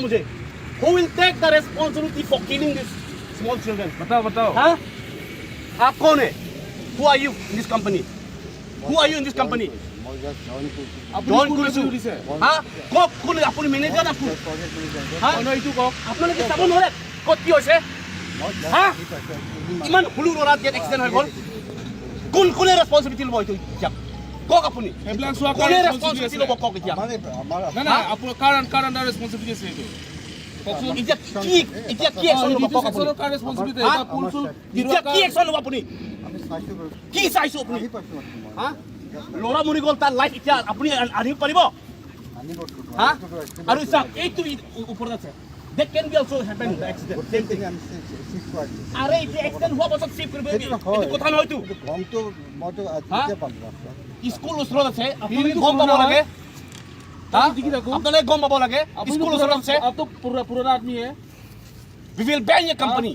मुझे, who will take the responsibility for killing this small children? बताओ, बताओ। हाँ, आप कौन है? Who are you in this company? Who are you in this company? মই জাষ্ট জইন কৰিছোঁ। আপুনি জইন কোন কৰিছোঁ। কৰিছে? হা, কওক, কোন আপুনি? মেনেজাৰ আপুনি? Project manager. হা? নহয়, এইটো কওক। আপোনালোকে চাব নোৱাৰে ক'ত কি হৈছে? মই জাষ্ট হা? আহি পাইছোঁ কেইদিনমান। ইমান সৰু ল'ৰা ইয়াত এক্সিডেণ্ট হৈ গ'ল। কোন, কোনে ৰেচপনচিবিলিটি ল'ব এইটো এতিয়া কওক আপুনি। সেইবিলাক চোৱা কোনে কাৰ ৰেচপনচিবিলিটি ল'ব কওক এতিয়া। আমাৰ নাই নাই, আপোনাৰ কাৰ আণ্ডাৰ ৰেচপনচিবিলিটি আছে এইটো কওকচোন। এতিয়া কি একশ্যন ল'ব কওক আপুনি। কাৰ ৰেচপনচিবিলিটি? হা? এটা পুল চুল এতিয়া কি একশ্যন ল'ব আপুনি? আমি চাইছোঁ বাৰু। কি চাইছো আপুনি? আহি পাইছোঁ মাত্ৰ মই। হা, ল'ৰা মৰি গ'ল, তাৰ লাইফ এতিয়া আপুনি আনিব পাৰিব? আনিব। হা, আৰু চাওক, এইটো ওপৰত আছে। They can be also happen the accident, same thing. গোটেইখিনি আমি চিফ্ট কৰাই দিছোঁ। আৰে, এতিয়া এক্সিডেণ্ট হোৱাৰ পাছত চিফ্ট কৰিব সেইটো এইটো হয়। কথা নহয়তো। কিন্তু গমটো মইতো আজি হা? এতিয়া পালোঁ ৰাস্তাত। স্কুল ওচৰত আছে, আপোনালোকে কিন্তু গম পাব পুৰণা লাগে। হা? আপুনি দেখি থাকো। আপোনালোকে গম পাব লাগে, স্কুল ওচৰত আছে। आप तो पुराना आदमी है। We will ban your company.